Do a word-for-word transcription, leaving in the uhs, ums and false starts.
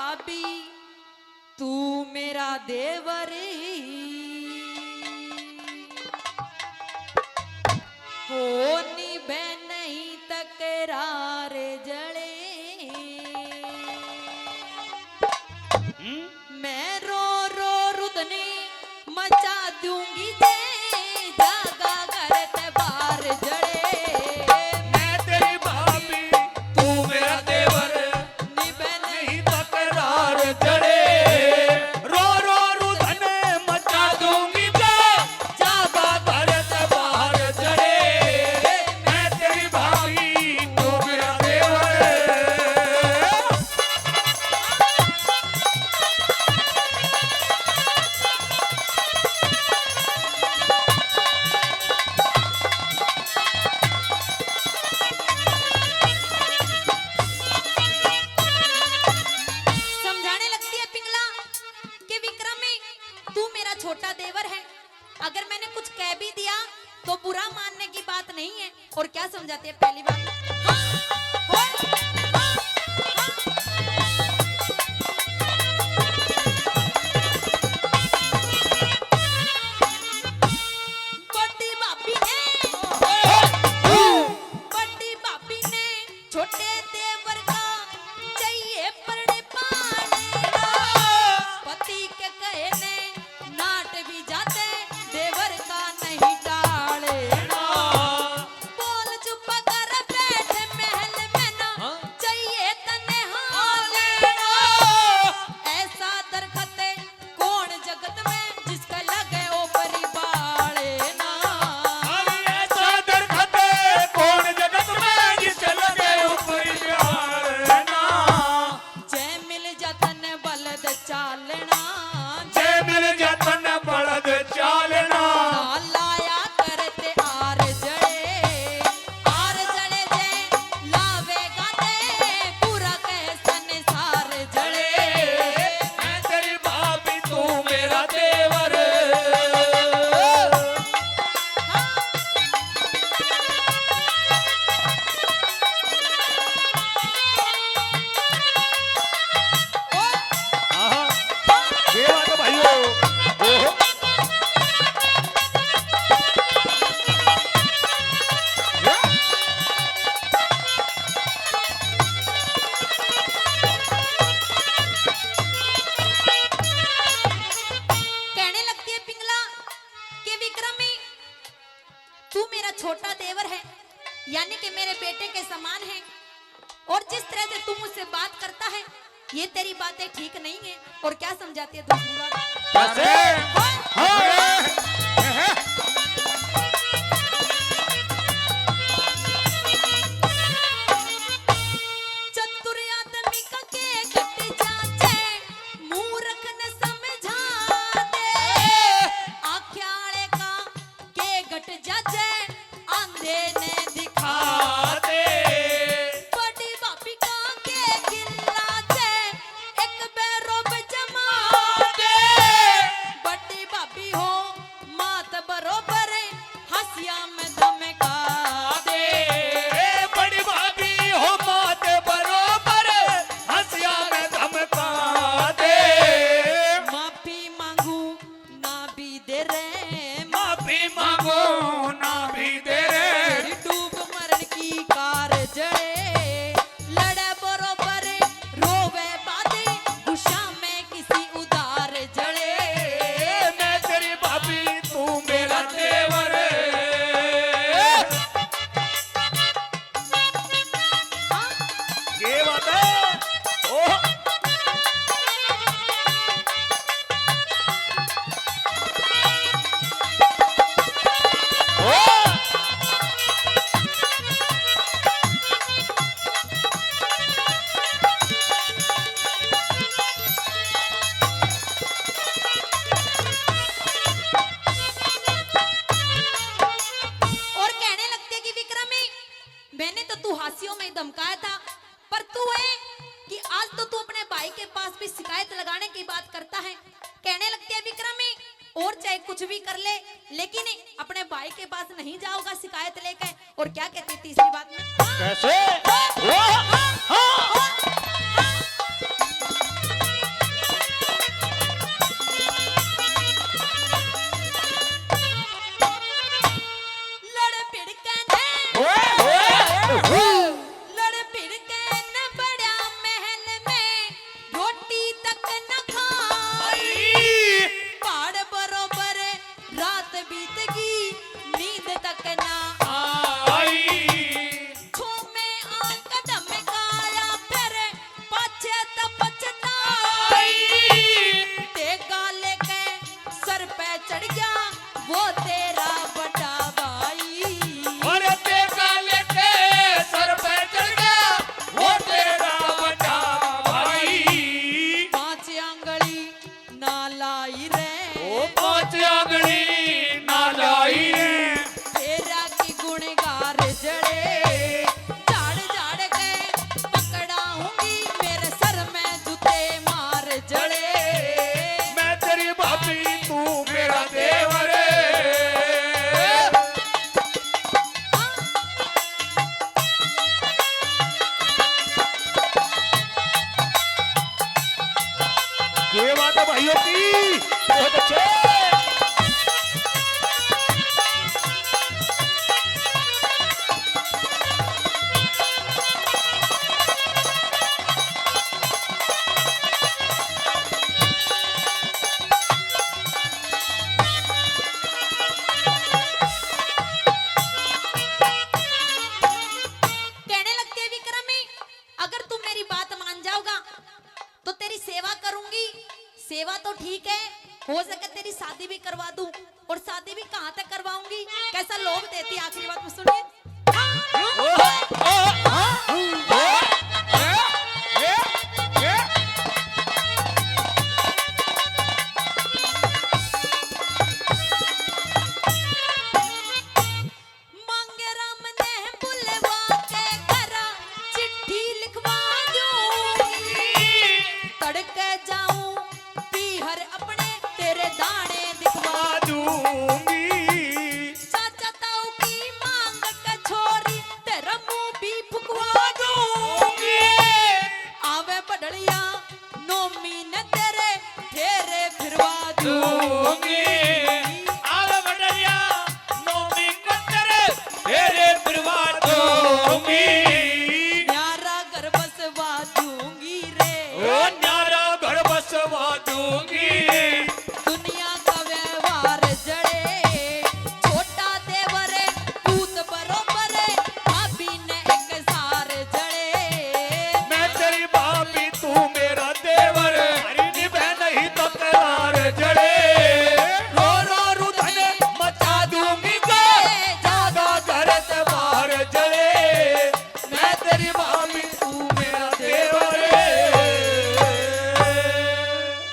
भाभी, तू मेरा देवर ही, हो निभे नहीं तकरार जड़े। हम्म? मैं रो रो रुदनी मचा दूंगी जे जागा घर ते बाहर जड़े। मैं तेरी भाभी, तू मेरा देवर, निभे नहीं तकरार जड़े। रो रो रुदन मचा दूंगी जे जागा घर ते बाहर जड़े। मैं तेरी भाभी, तू मेरा देवर। समझाने लगती है पिंगला कि विक्रमी, तू मेरा छोटा देवर है, अगर मैंने कुछ कह भी दिया तो बुरा मानने की बात नहीं है। और क्या समझाती है पहली बात? हाँ, हाँ, हाँ, हाँ। बड़ी भाभी ने, बड़ी भाभी ने छोटे देवर का चाहिए परण पालना। पति के कहे ने नाट भी जाते, देवर का नहीं टालना। बोल चुप कर बैठ महल में ना, हाँ? चाहिए तन्ने हालना। ऐसा दरखत कौन जगत में जिसका लगे ऊपरी बालना। अरे ऐसा दरखत कौन जगत में जिसका लगे ऊपरी बालना। जय मिल जा तन्ने बलद चालना। जय मिल जा तन्ने बलद चालना। ना लाया करते आर जड़े। आर जड़े जे लावेगा ते पूरा कह संसार जड़े। मैं तेरी भाभी, तू मेरा देवर। आहा, ये बात है भाइयों। ओहो। कहने लगती है पिंगला कि विक्रमी, तू मेरा छोटा देवर है, यानी कि मेरे बेटे के समान है, और जिस तरह से तू मुझसे बात करता है, ये तेरी बातें ठीक नहीं है। और क्या समझाती है दूसरी बात? कैसे? हाँ। हाँ। चतुर आदमी का के घट जाचे, मूर्ख न समझा दे। आँख्या आले का के घट जाचे, आंधे ने दिखा दे। बड़ी भाभी का के गिल्ला जे, एक बैरो पे जमा दे। बड़ी भाभी हो मात बरोबर, हंसिया में धमका दे। ए बड़ी भाभी हो मात बरोबर, हंसिया में धमका दे। माफी मांगू ना भी दे रे, माफी मांगो ना भी दे रे। तेरी डूब मरण की कार जड़े, लड़े बरोबर रोवे बादे, गुस्सा में किसी उधार जड़े। मैं तेरी भाभी, तू मेरा देवर। ये बात है। ओह। ओह। और कहने लगते कि विक्रमी, मैंने तो तू हांसियों में ही धमकाया था, पर तू है कि आज तो तू अपने भाई के पास भी शिकायत लगाने की बात करता है। कहने लगती है, विक्रमी, और चाहे कुछ भी कर ले, लेकिन अपने भाई के पास नहीं जाओगा शिकायत लेके। और क्या कहती है तीसरी बात में? कैसे? वाह! हाँ! हाँ! ये बात है भाइयों की। बहुत अच्छे। कहने लगते हैं, विक्रमी, अगर तू मेरी बात मान जाओगा तो तेरी सेवा करूंगी। सेवा तो ठीक है, हो सके तेरी शादी भी करवा दूं। और शादी भी कहां तक करवाऊंगी, कैसा लोभ देती, आखिरी बात में सुनिए।